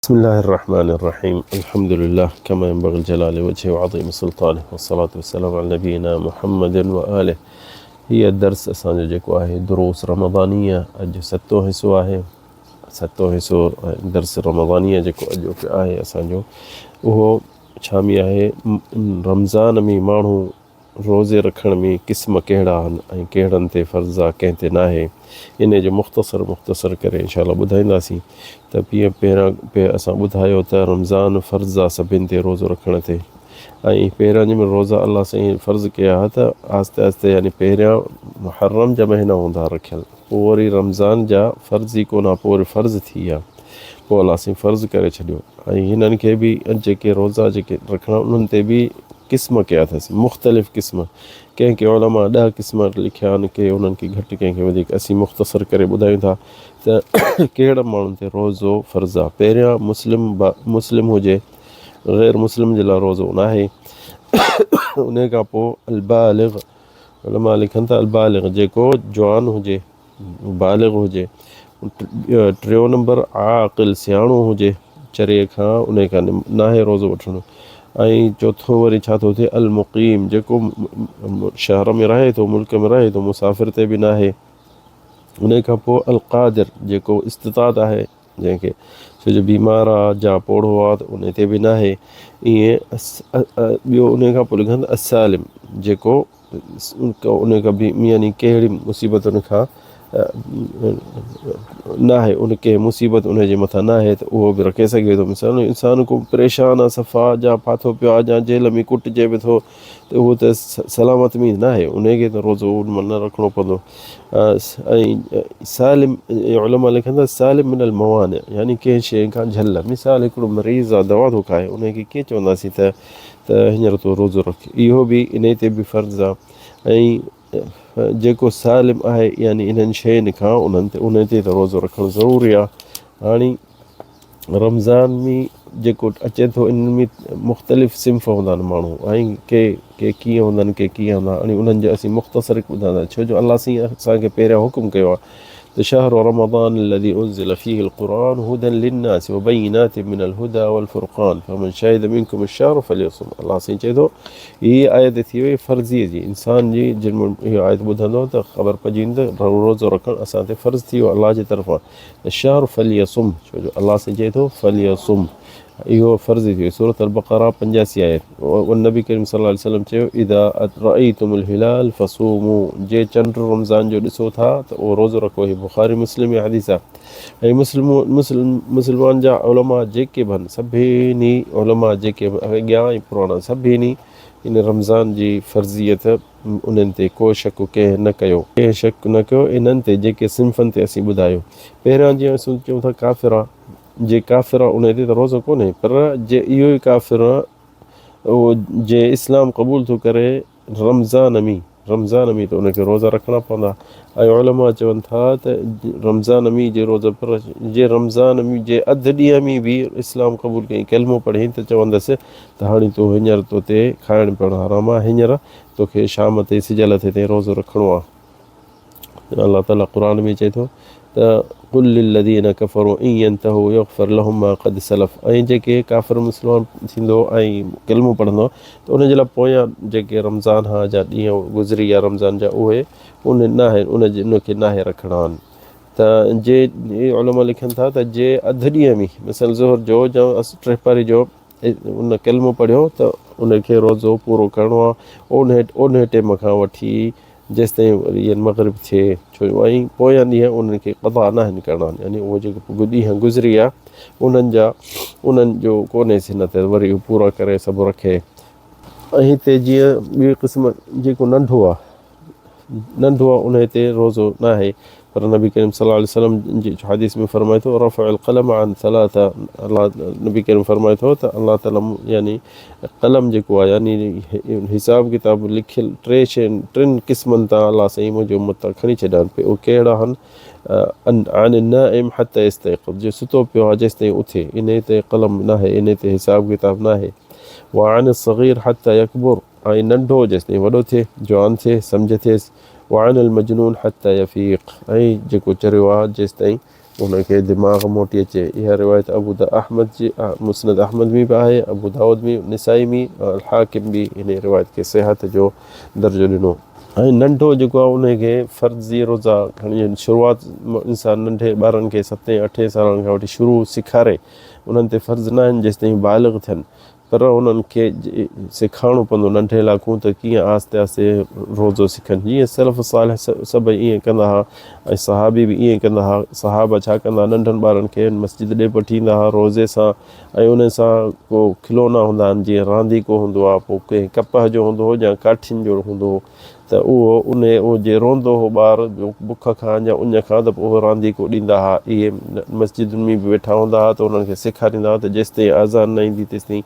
بسم الله الرحمن الرحيم الحمد لله كما ينبغي لجلال وجهه وعظيم سلطانه والصلاة والسلام على نبينا محمد وآله هي درس اسان جو جيڪو آهي دروس رمضانيه اڄ ستون حصو آهي ستون حصو درس رمضانيه جيڪو اڄوڪو آهي اسان جو اهو ڇا ۾ آهي رمضان ۾ ماڻهو روزي رکڻ ۾ قسم ڪهڙا آهن ۽ ڪهڙن تي فرض آ ڪنهن تي ناهي انهي جو مختصر مختصر ڪري انشاء الله ٻڌائينداسين ته پيئن پهريان پي اسان ٻڌايو ته رمضان فرض آ سڀن تي روزو رکڻ تي ۽ پهريان جنهن مهل روزا الله سائين فرض ڪيا ها ته آهستي آهستي يعني پهريان محرم جا مهينا هوندا رکيل پوء وري رمضان جا فرض ئي ڪونه ها پوء وري فرض ٿي ويا پوء الله سائين فرض ڪري ڇڏيو ۽ هنن کي به جيڪي روزا جيڪي رکڻا انهن تي به قسم ڪيا اٿس، مختلف قسم، ڪنهن ڪي علماء ڏهه قسم لکيا آهن، ڪي انهن کي گهٽ ڪنهن کي وڌيڪ، اسين مختصر ڪري ٻڌايون ٿا ته ڪهڙن ماڻهن تي روزو فرض آهي، پهريان مسلم مسلم هجي، غير مسلم جي لاء روزو ناهي، انهي کان پوء البالغ علماء لکن ٿا البالغ جيڪو جوان هجي. بالغ هجي، ٽيون نمبر عاقل سياڻو هجي، چريي کان انهي کان ناهي روزو وٺڻو ۽ چوٿون وري ڇا ٿو ٿئي المقيم جيڪو شهر ۾ رهي ٿو ملڪ ۾ رهي ٿو مسافر تي به ناهي انهي کان پوء القادر جيڪو استطاعت آهي جنهن کي ڇو جو بيمار آ جا پوڙهو آ ته انهي تي به ناهي ائين ٻيو انهي کان پوء لکن السالم جيڪو ان کان به يعني ڪهڙي مصيبت ان کان ناهي ان ڪنهن مصيبت ان جي مٿان ناهي ته اهو به رکي سگهي ٿو مثال انسان کو پريشان آ صفا جا ڦاٿو پيو آ جا جيل ۾ ڪٽجي به ٿو ته اهو ته سلامت ۾ ناهي ان کي ته روزو نه رکڻو پوندو ۽ سالم علماء لکن ٿا سالم من الموانع يعني ڪنهن شيء کان جهل مثال هڪڙو مريض آ دوا ٿو کائي ان کي ڪيئن چونداسين ته ته هينئر تون روزو رک اهو به انهي تي به فرض آ ۽ جيڪو سالم آهي يعني انهن شين کان انهن تي انهي تي ته روزو رکڻ ضروري آ هاڻي رمضان ۾ جيڪو اچي ٿو انهن ۾ مختلف صنف هوندا آهن ماڻهو ۽ ڪي ڪي ڪيئن هوندا آهن ڪي ڪيئن هوندا آهن انهن جو اسين مختصر ٻڌائيندا ڇو جو الله سائين اسان کي پهريان حڪم ڪيو آ ته شهر رمضان الذي انزل فيه القرآن هدى للناس وبينات من الهدى والفرقان فمن شهد منكم الشهر فليصم الله سائين چئي ٿو هي آيت ٿي وئي فرضي جي انسان جي جن اهو آيت ٻڌندو ته خبر پئجي ويندي ته روزو رکڻ اسان تي فرض ٿي ويو الله جي طرفان ته شهر فليصم ڇو جو الله سائين چئي ٿو فليصم اهو فرض ٿي ويو سورة البقره 85 آيت والنبي ڪريم صلي الله عليه وسلم چيو اذا رايتم الهلال فصوموا جي چنڊ رمضان جو ڏسو ٿا ته اهو روزو رکو هي بخاري مسلم جي حديث آهي ۽ مسلم مسلم مسلمان جا علماء جيڪي به آهن سڀني علماء جيڪي به اڳيان ۽ پراڻا سڀني ان رمضان جي فرضيت انهن تي ڪو شڪ ڪنهن نه ڪيو ڪنهن شڪ نه ڪيو انهن تي جيڪي صنفن تي اسين ٻڌايو پهريان جيئن اسين چئون ٿا ڪافر جي ڪافر آ انهي تي ته روزو ڪونهي پر جي اهو ئي ڪافر اهو جي اسلام قبول ٿو ڪري رمضان ۾ رمضان ۾ ته ان کي روزا رکڻا پوندا ۽ علماء چون ٿا ته رمضان ۾ جي روزا پر جي رمضان ۾ جي اڌ ڏينهن ۾ به اسلام قبول ڪئي ڪلمو پڙهين ته چوندس ته هاڻي تو هينئر تو تي کائڻ پيئڻ حرام آ هينئر توکي شام تائين سج لٿي تائين روزو رکڻو آ. الله تعالي قرآن ۾ چئي ٿو ته قل للذين ڪفروا ان ينتهوا يغفر لهم ما قد سلف ۽ جيڪي ڪافر مسلمان ٿيندو ۽ ڪلمو پڙهندو ته ان جي لاء پويان جيڪي رمضان ها جا ڏينهن گذري ويا رمضان جا اهي ان ناهي ان جي ان کي ناهي رکڻا آهن ته جي علماء لکن ٿا ته جي اڌ ڏينهن ۾ مثال ظهر جو يا ٽيپاري جو ان ڪلمو پڙهيو ته ان کي روزو پورو ڪرڻو آهي انهي ٽيم کان وٺي جيستائين وري يعني مغرب ٿئي ڇو جو ۽ پويان ڏينهن انهن کي قضا ناهن ڪرڻا يعني اهي جيڪي ڏينهن گذري ويا انهن جا انهن جو ڪونهي سنت وري اهو پورا ڪري سڀ رکي. ۽ هتي جيئن ٻي قسم جيڪو ننڍو آ ننڍو آ انهي تي روزو ناهي پر نبي ڪريم صلي الله عليه وسلم جي حديث ۾ فرمائي ٿو رفع القلم عن ثلاثه الله نبي ڪريم فرمائي ٿو ته الله تعالي يعني قلم جيڪو آهي يعني حساب ڪتاب لکيل ٽي شين ٽن قسمن تان الله سائين منهنجي امت تان کڻي ڇڏيا آهن اهي ڪهڙا آهن عن النائم حتى يستيقظ جو ستو پيو آهي جيستائين اٿي انهي تي قلم ناهي انهي تي حساب ڪتاب ناهي وعن الصغير حتى يكبر ۽ ننڍو جيستائين وڏو ٿئي جوان ٿئي سمجهه ٿئيس وعن المجنون حتى يفيق ۽ جيڪو چريو آهي جيستائين ان کي دماغ موٽي اچي. اها روايت ابو احمد جي مسند احمد ۾ به آهي، ابو دائود ۾، نسائي ۾ ۽ الحاڪم به انهي روايت کي صحت جو درجو ڏنو. ۽ ننڍو جيڪو آهي انهي کي فرضي روزا کڻي شروعات انسان ننڍي ٻارن کي ستين اٺين سالن کان وٺي شروع سيکاري انهن تي فرض نه آهن جيستائين بالغ ٿين پر انهن کي سيکارڻو پوندو ننڍي لاڪون ته ڪيئن آهستي آهستي روزو سکن جيئن سلف صالح سڀئي ائين ڪندا ها ۽ صحابي به ائين ڪندا ها صحابه ڇا ڪندا ها ننڍن ٻارن کي مسجد ڏي وٺي ايندا ها روزي سان ۽ انهن سان ڪو کلونا هوندا آهن جيئن رانديڪو هوندو آهي پوء ڪنهن ڪپهه جو هوندو هو يا ڪاٺين جو هوندو هو ته اهو انهي اهو جي روئندو هو ٻار بک کان يا اڃ کان ته پوء اهو رانديڪو ڏيندا ها. اهي مسجدن ۾ به ويٺا هوندا ها ته انهن کي سيکاريندا ها ته جيستائين اذان نه ايندي تيستائين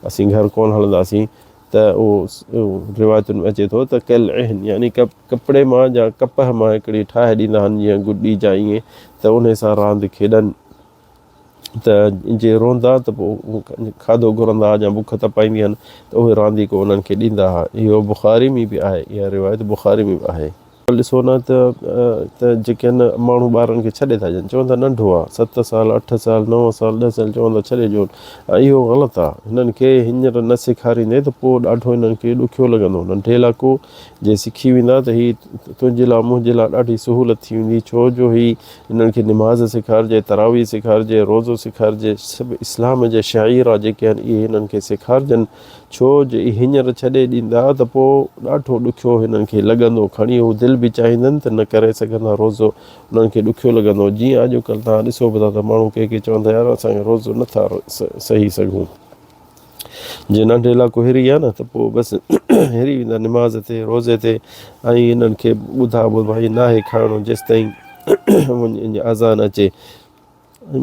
اسين گهر ڪونه هلنداسين ته اهو روايتن ۾ اچي ٿو ته ڪالعهن يعني ڪپڙي مان يا ڪپهه مان هڪڙي ٺاهي ڏيندا هن جيئن گڏي جا ائين ته انهي سان راند کيڏن. ته جي روئندا ته پوء کاڌو گهرندا ها يا بک تپائيندي هن ته اهي رانديڪو انهن کي ڏيندا ها. اهو بخاري ۾ به آهي. اها روايت بخاري ۾ به آهي. ڏسو نه ته ته جيڪي آهن ماڻهو ٻارن کي ڇڏي ٿا ڏين چون ٿا ننڍو آهي ست سال اٺ سال نو سال ڏهه سال چون ٿا ڇڏي ڏيو ۽ اهو غلط آهي هنن کي هينئر نه سيکاريندي ته پوء ڏاڍو هنن کي ڏکيو لڳندو ننڍي لاڪو جي سکي ويندا ته هي تنهنجي لاء منهنجي لاء ڏاڍي سهولت ٿي ويندي ڇو جو هي انهن کي نماز سيکارجي، تراويح سيکارجي، روزو سيکارجي، سڀ اسلام جا شعيرا جيڪي آهن اهي هنن کي سيکارجن، ڇو جو اهي هينئر ڇڏي ڏيندا ته پوء ڏاڍو ڏکيو هنن کي لڳندو، کڻي هو دل به چاهيندن ته نه ڪري سگهندا روزو انهن کي ڏکيو لڳندو، جيئن اڄڪلهه توهان ڏسو به ٿا ته ماڻهو ڪي ڪي چون ٿا يار اسان روزو نه ٿا سهي سگهون. جي ننڍي لاء ڪو هري آ نه ته پوء بس هري ويندا نماز تي روزي تي ۽ انهن کي ٻڌائبو ڀائي ناهي کائڻو جيستائين اذان اچي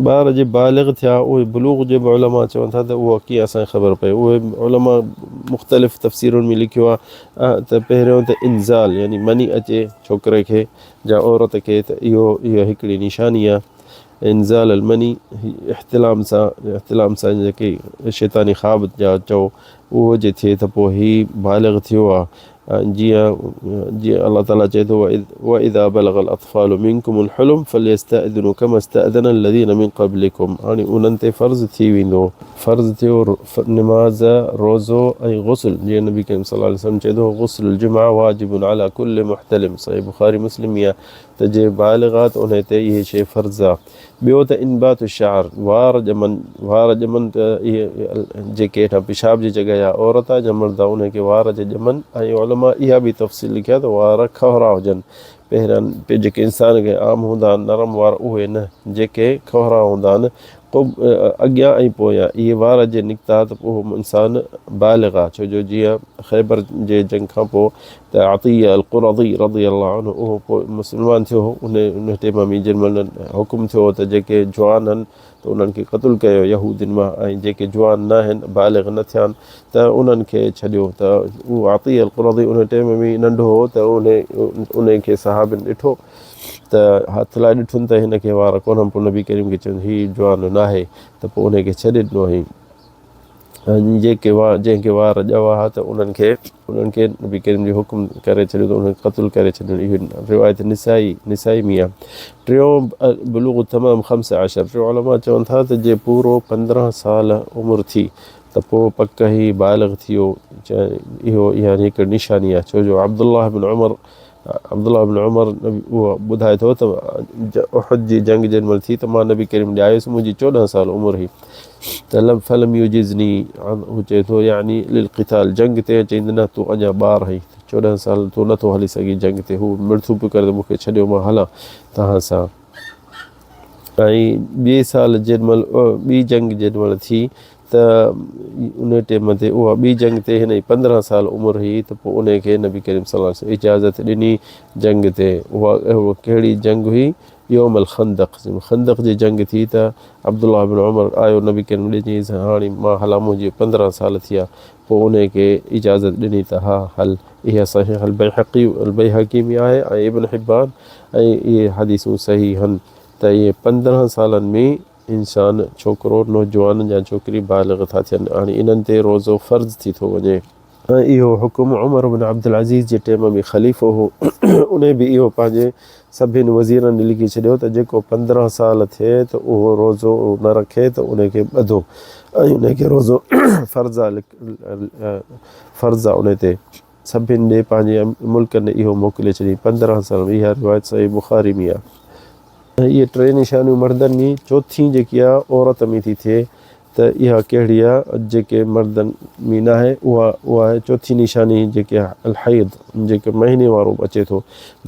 ٻار جي بالغ ٿيا اهي بلوغ جي به علماء چون ٿا ته اهو ڪيئن اسان کي خبر پئي اهي علماء مختلف تفسيرن ۾ لکيو آهي ته پهريون ته انزال يعني مني اچي ڇوڪري کي يا عورت کي ته اهو اهو هڪڙي نشاني آهي انزال المني احتلام سان احتلام سان جيڪي شيطاني خواب جا چئو اهو جي ٿئي ته پوء هي بالغ ٿيو آ جيئن جيئن الله تعالي چئي ٿو واذا بلغ الاطفال منڪم الحلم فليستاذنوا كما استاذن الذين من قبلكم هاڻي انهن تي فرض ٿي ويندو فرض ٿيو نماز روزو ۽ غسل جيئن نبي ڪريم صلي الله عليه وسلم چئي ٿو غسل الجمعه واجب على كل محتلم صحيح بخاري مسلم يا ته جي بالغ آ ته انهي تي اهي شيء فرض آ. ٻيو ته انبات الشعر، وار ڄمن، وار ڄمن ته اهي جيڪي هيٺان پيشاب جي جڳهه يا عورت آ يا مرد آ انهي کي وار جي ڄمن ۽ علماء اها به تفصيل لکيا ته وار کهرا هجن پهريان جيڪي انسان کي عام هوندا آهن نرم وار اهي نه جيڪي کهرا هوندا آهن اڳيان ۽ پويان اهي وار جي نڪتا ته پوء اهو انسان بالغ آ ڇو جو جيئن خيبر جي جنگ کان پوء ته عطيه القرظي رضي الله عنه اهو پوء مسلمان ٿيو هو ان ان ٽيم ۾ جن مهل حڪم ٿيو هو ته جيڪي جوان آهن ته انهن کي قتل ڪيو يهودين مان ۽ جيڪي جوان نه آهن بالغ نه ٿيا آهن ته انهن کي ڇڏيو ته اهو عطيه القرظي ان ٽيم ۾ ننڍو هو ته ان ان کي صحابين ڏٺو ته هٿ لاء ڏٺن ته هن کي وار ڪونهن پوء نبي ڪريم کي چيو هي جوان ناهي ته پوء ان کي ڇڏي ڏنو هئي جيڪي وار جنهن کي وار ڄوا ها ته انهن کي انهن کي نبي ڪريم جو حڪم ڪري ڇڏيو ته انهن کي قتل ڪري ڇڏيو اهو روايت نسائي نسائي ۾ آهي ٽيون بلوغ تمام خمس عشر ٽيون علماء چون ٿا ته جي پورو پندرهن سال عمر ٿي ته پوء پڪ هي بالغ ٿي ويو اهو اها هڪ نشاني آهي ڇو جو عبدالله بن عمر عبدالله بن عمر اهو ٻڌائي ٿو ته احد جي جنگ جنهن مهل ٿي ته مان نبي ڪريم ڏي آيس منهنجي 14 سال عمر هئي ته لم فلم يجزني هو چئي ٿو يعني للقتال جنگ تي چئي نه تون اڃا ٻار آهين 14 سال تون نٿو هلي سگهين جنگ تي هو مڙٿو پيو ڪري ته مون کي ڇڏيو مان هلان توهان سان ۽ ٻئي سال جنهن مهل ٻي جنگ جنهن مهل ٿي ته ان ٽيم تي اها ٻي جنگ تي هن جي 15 سال عمر هئي ته پوء ان کي نبي ڪريم صلي الله عليه وسلم اجازت ڏني جنگ تي اها ڪهڙي جنگ هئي يوم الخندق جنهن ۾ خندق جي جنگ ٿي ته عبدالله بن عمر آيو نبي ڪريم ڏي چيائينس هاڻي مان هلان منهنجي 15 سال ٿيا پوء ان کي اجازت ڏني ته ها هل اها صحيح البيهقي البيهقي ۾ آهي ۽ ابن حبان ۽ اهي حديثون صحيح هن ته اهي 15 سالن ۾ انسان، ڇوڪرو، نوجوان يا ڇوڪري بالغ ٿا ٿين. هاڻي انهن تي روزو فرض ٿي ٿو وڃي. ۽ اهو حڪم عمر بن عبدالعزيز جي ٽيم ۾ خليفو هو، انهي به اهو پنهنجي سڀن وزيرن ڏي لکي ڇڏيو ته جيڪو 15 سال ٿئي ته اهو روزو نه رکي ته انهي کي ٻڌو ۽ انهي کي روزو فرض آ فرض آ انهي تي. سڀن ڏي پنهنجي ملڪن ڏي اهو موڪلي ڇڏيائين 15 سال ۾ اها روايت صحيح بخاري ۾ آ. ۽ اهي ٽي نشانيون مردن ۾ چوٿين جيڪي آ عورت ۾ ٿي ٿئي ته اها ڪهڙي آ جيڪي مردن ۾ ناهي اها اها آهي چوٿين نشاني جيڪي الحيض جيڪي مهيني وارو اچي ٿو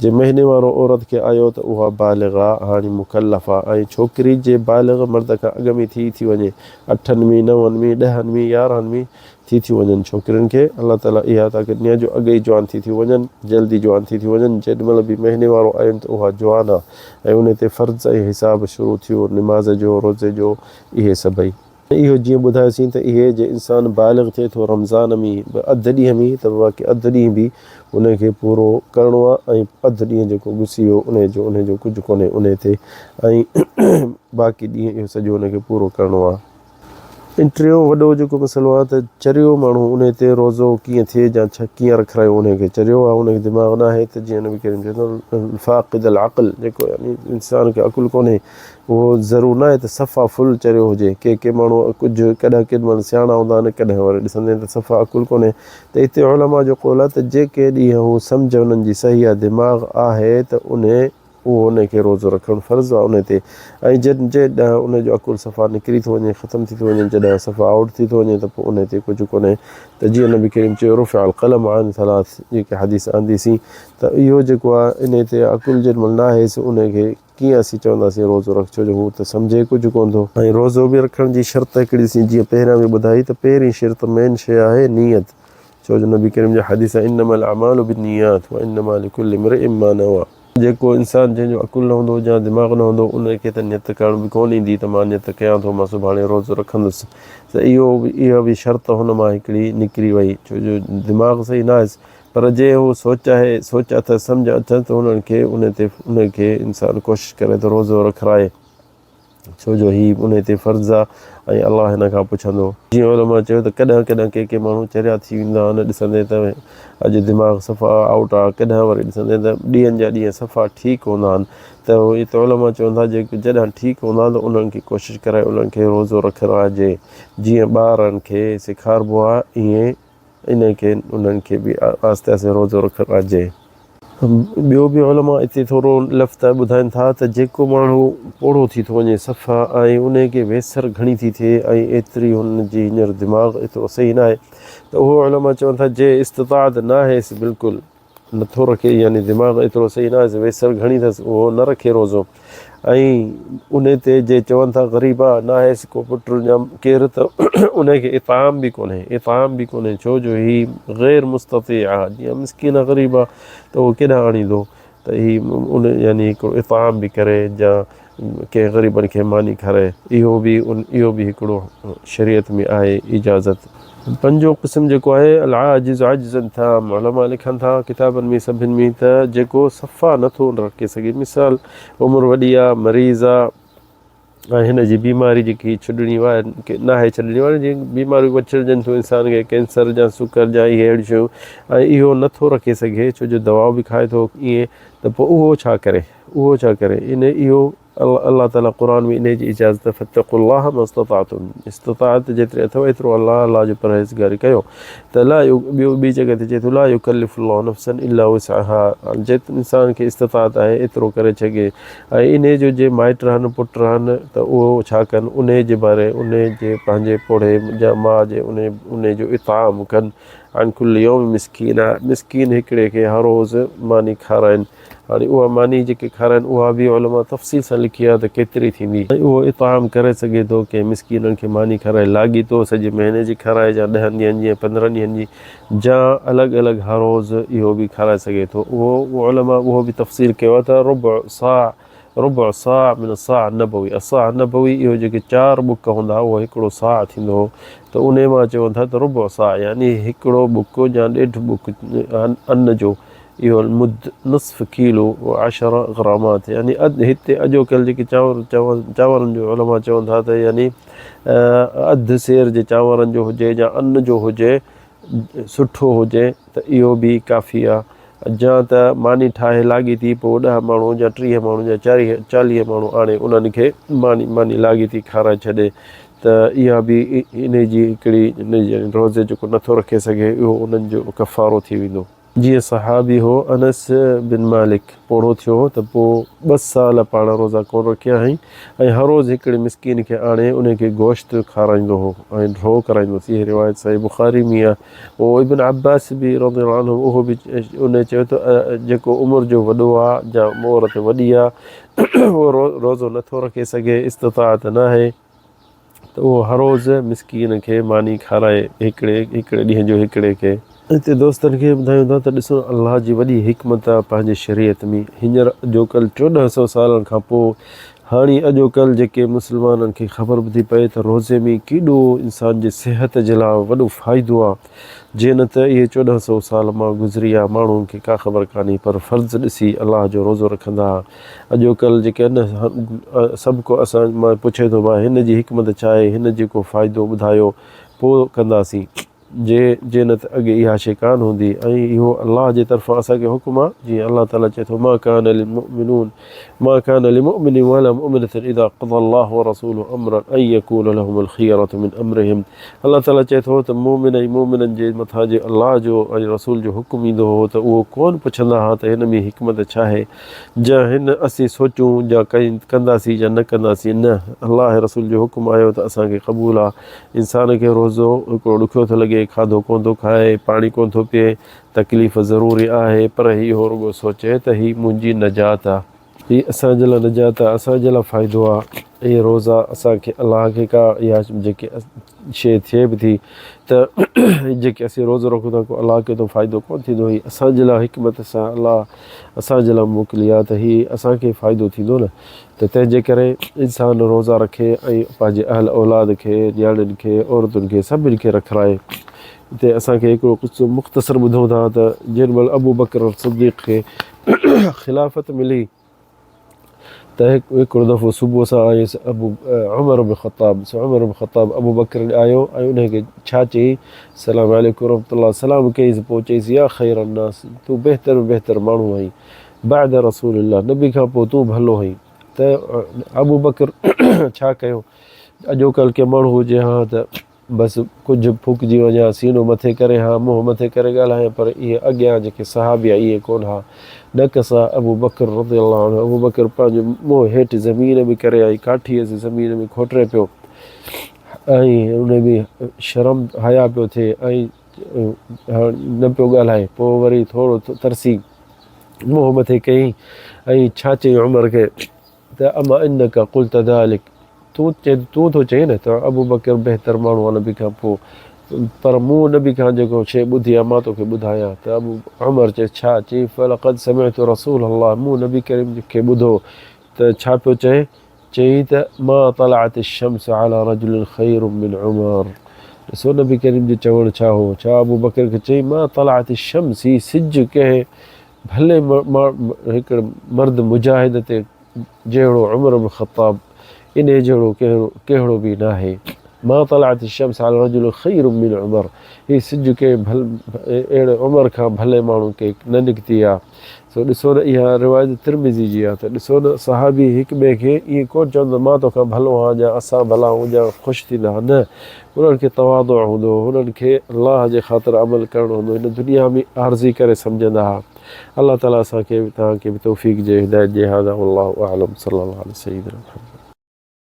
جي مهيني وارو عورت کي آيو ته اها بالغ آ هاڻي مڪلف آ ۽ ڇوڪري جي بالغ مرد کان اڳ ۾ ٿي ٿي وڃي اٺن ۾ نون ۾ ڏهن ۾ يارهن ۾ ٿي ٿيون وڃن ڇوڪرين کي الله تعالي اها طاقت ڏني آهي جو اڳ ئي جوان ٿي ٿيون وڃن جلدي جوان ٿي ٿيون وڃن جيڏي مهل به مهيني وارو آين ته اها جوان آ ۽ ان تي فرض ۽ حساب شروع ٿيو نماز جو روزي جو اهي سڀئي. ۽ اهو جيئن ٻڌايوسين ته اهي جي انسان بالغ ٿئي ٿو رمضان ۾ به اڌ ڏينهن ۾ ته باقي اڌ ڏينهن به ان کي پورو ڪرڻو آ ۽ اڌ ڏينهن جيڪو گسي ويو انهي جو انهي جو ڪجهه ڪونهي انهي تي ۽ باقي ڏينهن اهو سڄو ان کي پورو ڪرڻو آ. ۽ ٽيون وڏو جيڪو مسئلو آهي ته چريو ماڻهو انهي تي روزو ڪيئن ٿئي يا ڇا ڪيئن رکرايو انهي کي چريو آهي انهي کي دماغ ناهي ته جيئن نبي ڪريم چئي ٿو فاقد العقل جيڪو يعني انسان کي عقل ڪونهي اهو ضرور ناهي ته صفا فل چريو هجي ڪي ڪي ماڻهو ڪجهه ڪڏهن ڪيڏي مهل سياڻا هوندا آهن ڪڏهن وري ڏسندين ته صفا عقل ڪونهي ته هتي علماء جو قول آهي ته جيڪي ڏينهن هو سمجهه انهن جي صحيح آهي دماغ آهي ته انهي اهو ان کي روزو رکڻ فرض آهي ان تي ۽ جڏهن ان جو عقل صفا نڪري ٿو وڃي ختم ٿي ٿو وڃي جڏهن صفا آئوٽ ٿي ٿو وڃي ته پوء ان تي ڪجهه ڪونهي ته جيئن نبي ڪريم چيو رفع القلم عن ثلاث جيڪي حديث آندي سين ته اهو جيڪو آهي ان تي عقل جيڏي مهل ناهي سو ان کي ڪيئن اسين چونداسين روزو رک ڇو جو هو ته سمجهي ڪجهه ڪونه ٿو. ۽ روزو به رکڻ جي شرط هڪڙي سين جيئن پهريان به ٻڌائي ته پهرين شرط مين شيء آهي نيت ڇو جو نبي ڪريم جي حديث آهي انما الاعمال بالنيات وانما لڪل امرئ ما نوي. جيڪو انسان جنهن جو عقل نه هوندو يا دماغ نه هوندو ان کي ته نيت ڪرڻ به ڪونه ايندي ته مان نيت ڪيان ٿو مان سڀاڻي روزو رکندس ته اهو به اها به شرط هن مان هڪڙي نڪري وئي ڇو جو دماغ صحيح نه آهيس پر جي هو سوچ آهي سوچ اٿس سمجهه اٿس ته انهن کي ان تي ان کي انسان ڪوشش ڪري ته روزو رکرائي. ڇو جو هي انهي تي فرض آ ۽ الله هن کان پڇندو. جيئن علماء چيو ته ڪڏهن ڪڏهن ڪي ڪي ماڻهو چريا ٿي ويندا آهن ڏسندين ته اڄ دماغ صفا آئوٽ آ ڪڏهن وري ڏسندين ته ڏينهن جا ڏينهن صفا ٺيڪ هوندا آهن ته هتي علماء چون ٿا جيڪي جڏهن ٺيڪ هوندا آهن ته انهن کي ڪوشش ڪرائي انهن کي روزو رکرائجي جيئن ٻارن کي سيکاربو آ ائين انهن کي انهن کي به آهستي آهستي روزو رکرائجي. ٻيو به علماء اتي ٿورو لفظ ٻڌائين ٿا ته جيڪو ماڻهو پوڙهو ٿي ٿو وڃي صفا ۽ انهي کي ويسر گهڻي ٿي ٿئي ۽ ايتري هن جي هينئر دماغ ايترو صحيح ناهي ته اهو علماء چون ٿا جي استطاعت ناهيس بلڪل نٿو رکي يعني دماغ ايترو صحيح نه آهي ويسر گهڻي اٿس اهو نه رکي روزو ۽ ان تي جي چون ٿا غريب آ نه آهيس ڪو پٽ يا ڪير ته ان کي اطعام به ڪونهي اطعام به ڪونهي ڇو جو هي غير مستطيع آ جيئن مسڪين غريب آ ته اهو ڪيڏانهن آڻيندو ته هي ان يعني هڪڙو اطعام به ڪري يا ڪنهن غريبن کي ماني کارائي اهو به اهو به هڪڙو شريعت ۾ آهي اجازت. پنجون قسم جيڪو آهي العاجز عجزا تام علماء لکن ٿا ڪتابن ۾ سڀن ۾ ته جيڪو صفا نٿو رکي سگهي مثال عمر وڏي آ مريض آ ۽ هن جي بيماري جيڪي ڇڏڻي واري ناهي ڇڏڻي واري جيئن بيماريون وڇڙجن ٿيون انسان کي ڪينسر يا سڪر جا اهي اهڙيون شيون ۽ اهو نٿو رکي سگهي ڇو جو دوا به کائي ٿو ائين ته پوء اهو ڇا ڪري اهو ڇا ڪري ان اهو الله تعالي قرآن ۾ انهي جي اجازت فاتقوا الله ما استطعتم استطاعت جيتري اٿو ايترو الله الله جو پرهيزگاري ڪيو ته لا ٻيو ٻي جڳهه تي چئي ٿو لا يڪلف الله نفسا الا وسعها جيترو انسان کي استطاعت آهي ايترو ڪري ڇڳي ۽ انهي جو جي مائٽ رهن پٽ رهن ته اهو ڇا ڪن انهي جي باري انهي جي پنهنجي پوڙهي جا ماء جي انهي انهي جو اطعام ڪن عن كل يوم مسڪينا مسڪين هڪڙي کي هر روز ماني کارائن هاڻي اها ماني جيڪي کارائن اها به علماء تفصيل سان لکي آهي ته ڪيتري ٿيندي ۽ اهو اطعام ڪري سگهي ٿو ڪنهن مسڪينن کي ماني کارائي لاڳيتو سڄي مهيني جي کارائي يا ڏهن ڏينهن جي يا پندرهن ڏينهن جي جا الڳ الڳ هر روز اهو به کارائي سگهي ٿو اهو علماء اهو به تفصيل ڪيو آهي ته ربع صاع ربع صاع من الصاع النبوي الصاع النبوي اهو جيڪي چار ٻڪ هوندا اهو هڪڙو صاع ٿيندو هو ته انهي مان چون ٿا ته ربع صاع يعني هڪڙو ٻڪ يا ڏيڍ ٻڪ ان جو اهو المد نصف ڪيلو و عشر غرامات يعني اڌ هتي اڄوڪل جيڪي چانور چانورن جو علماء چون ٿا ته يعني اڌ سير جي چانورن جو هجي يا ان جو هجي سٺو هجي ته اهو به ڪافي آ. جا ته ماني ٺاهي لاڳيتي پوء ڏهه ماڻهو جا 30 ماڻهو جا 40 ماڻهو آڻي انهن کي ماني ماني لاڳيتي کارائي ڇڏي ته اها به انهي جي هڪڙي روزي جيڪو نٿو رکي سگهي اهو انهن جو ڪفارو ٿي ويندو. جيئن صحابي هو انس بن مالڪ پوڙهو ٿيو هو ته پوء ٻه سال پاڻ روزا ڪونه رکيا هئائين ۽ هر روز هڪڙي مسڪين کي آڻي انهي کي گوشت کارائيندو هو ۽ ڍؤ ڪرائيندو هوس. اها روايت صحيح بخاري ۾ آهي. اهو ابن عباس به رضي الله عنه اهو به انهي چيو ته جيڪو عمر جو وڏو آهي جا عورت وڏي آهي اهو روزو نٿو رکي سگهي استطاعت ناهي ته اهو هر روز مسڪين کي ماني کارائي هڪڙي هڪڙي ڏينهن جو هڪڙي کي. هتي دوستن کي ٻڌايون ٿا ته ڏسو الله جي وڏي حڪمت آ پنهنجي شريعت ۾ هينئر اڄوڪل 14 سو سالن کان پوء هاڻي اڄوڪل جيڪي مسلمانن کي خبر به ٿي پئي ته روزي ۾ ڪيڏو انسان جي صحت جي لاء وڏو فائدو آ جي نه ته اهي 14 سو سال مان گذري آ ماڻهن کي ڪا خبر ڪانهي پر فرض ڏسي الله جو روزو رکندا ها اڄوڪل جيڪي آهن نه سڀ ڪو اسان مان پڇي ٿو ڀاء هن جي حڪمت ڇا آهي هن جي ڪو فائدو ٻڌايو پوء ڪنداسين جي جي نه ته اڳي اها شيء ڪانه هوندي ۽ اهو الله جي طرفان اسان کي حڪم آهي جيئن الله تعاليٰ چئي ٿو ما ڪان للمؤمنون ما ڪان لمؤمن ولا مؤمنة اذا قضى الله ورسوله امرا ان يكون لهم الخيرة من امرهم الله تعاليٰ چئي ٿو ته مؤمن ۽ مؤمنن جي مٿان جي الله جو ۽ رسول جو حڪم ايندو هو ته اهو ڪونه پڇندا ها ته هن ۾ حڪمت ڇا آهي جا هن اسين سوچون جا ڪنداسين جا نه ڪنداسين نه الله ۽ رسول جو حڪم آيو ته اسان کي قبول آ. انسان کي روزو هڪڙو ڏکيو ٿو لڳي، کاڌو ڪونه ٿو کائي، پاڻي ڪونه ٿو پيئي، تڪليف ضروري آهي پر هي اهو رڳو سوچي ته هي منهنجي نجات آ. هي اسان جي لاء نجات آ، اسان جي لاء فائدو آ. اهي روزا اسان کي الله کي ڪا اها جيڪي شيء ٿئي به ٿي ته جيڪي اسين روزو رکون ٿا ڪو الله کي ته فائدو ڪونه ٿيندو هي اسان جي لاء حڪمت سان الله اسان جي لاء موڪلي آ ته هي اسان کي فائدو ٿيندو نه ته تنهن جي ڪري انسان روزا رکي ۽ پنهنجي اهل اولاد کي نياڻين کي عورتن کي سڀن کي رکرائي هتي اسان کي هڪڙو قصو مختصر ٻڌون ٿا ته جنهن مهل ابو بڪر صديق کي خلافت ملي ته هڪڙو دفعو صبح سان آيس ابو عمر بن خطاب سو عمر بن خطاب ابو بڪر ڏي آيو ۽ انهي کي ڇا چيائين السلام عليڪم ورحمة الله سلام ڪيائينس پوء چيائينس يا خير الناس تون بهتر ۾ بهتر ماڻهو آهين بعد رسول الله نبي کان پوء تون ڀلو آهين ته ابو بڪر ڇا ڪيو اڄوڪل ڪي ماڻهو هجي ها ته بس ڪجهه ڦوڪجي وڃان ها، سينو مٿي ڪري ها، منهن مٿي ڪري ڳالهايان، پر اهي اڳيان جيڪي صحابي ها، اهي ڪونه ها. نڪس ابوبڪر رضي الله عنه، ابوبڪر پنهنجو منهن هيٺ زمين ۾ ڪري ۽ ڪاٺيء سين زمين ۾ کوٽري پيو ۽ ان ۾ شرم حيا پيو ٿئي ۽ هاڻ نه پيو ڳالهائي. پوء وري ٿورو ترسي منهن مٿي ڪيائين ۽ ڇا چيائين عمر کي ته اما انک قلت ذلک تون تون ٿو چئين نه ته ابوبڪر بهتر ماڻهو آهي نبي کان پوء پر مون نبي کان جيڪو شيء ٻڌي آهي مان توکي ٻڌايان ته ابو عمر چيس ڇا؟ چيائين فلقد سمعت رسول الله مون نبي ڪريم کي ٻڌو ته ڇا پيو چئي؟ چيائين ته ما طلعت الشمس علي رجل خير من عمر ڏسو نبي ڪريم جو چوڻ ڇا هو ڇا ابوبڪر کي چيائين ما طلعت الشمس هي سج ڪنهن ڀلي هڪڙي مرد مجاهد تي جهڙو عمر بن خطاب انهي جهڙو ڪهڙو به ناهي. ما طلعت الشمس علي رجل خير من عمر هي سج ڪنهن ڀل اهڙي عمر کان ڀلي ماڻهو کي نه نڪتي آ. سو ڏسو نه اها روايت ترمذي جي آ ته ڏسو نه صحابي هڪ ٻئي کي ائين ڪونه چوندا ته مان توکان ڀلو آهيان يا اسان ڀلا آهيون يا خوش ٿيندا ها نه انهن کي تواضع هوندو هو، هنن کي الله جي خاطر عمل ڪرڻو هوندو هو، هن دنيا ۾ عارضي ڪري سمجهندا ها. الله تعالي اسان کي به توهان کي به توفيق جي هدايت ڏي هذا والله اعلم صلي الله علي سيدنا محمد.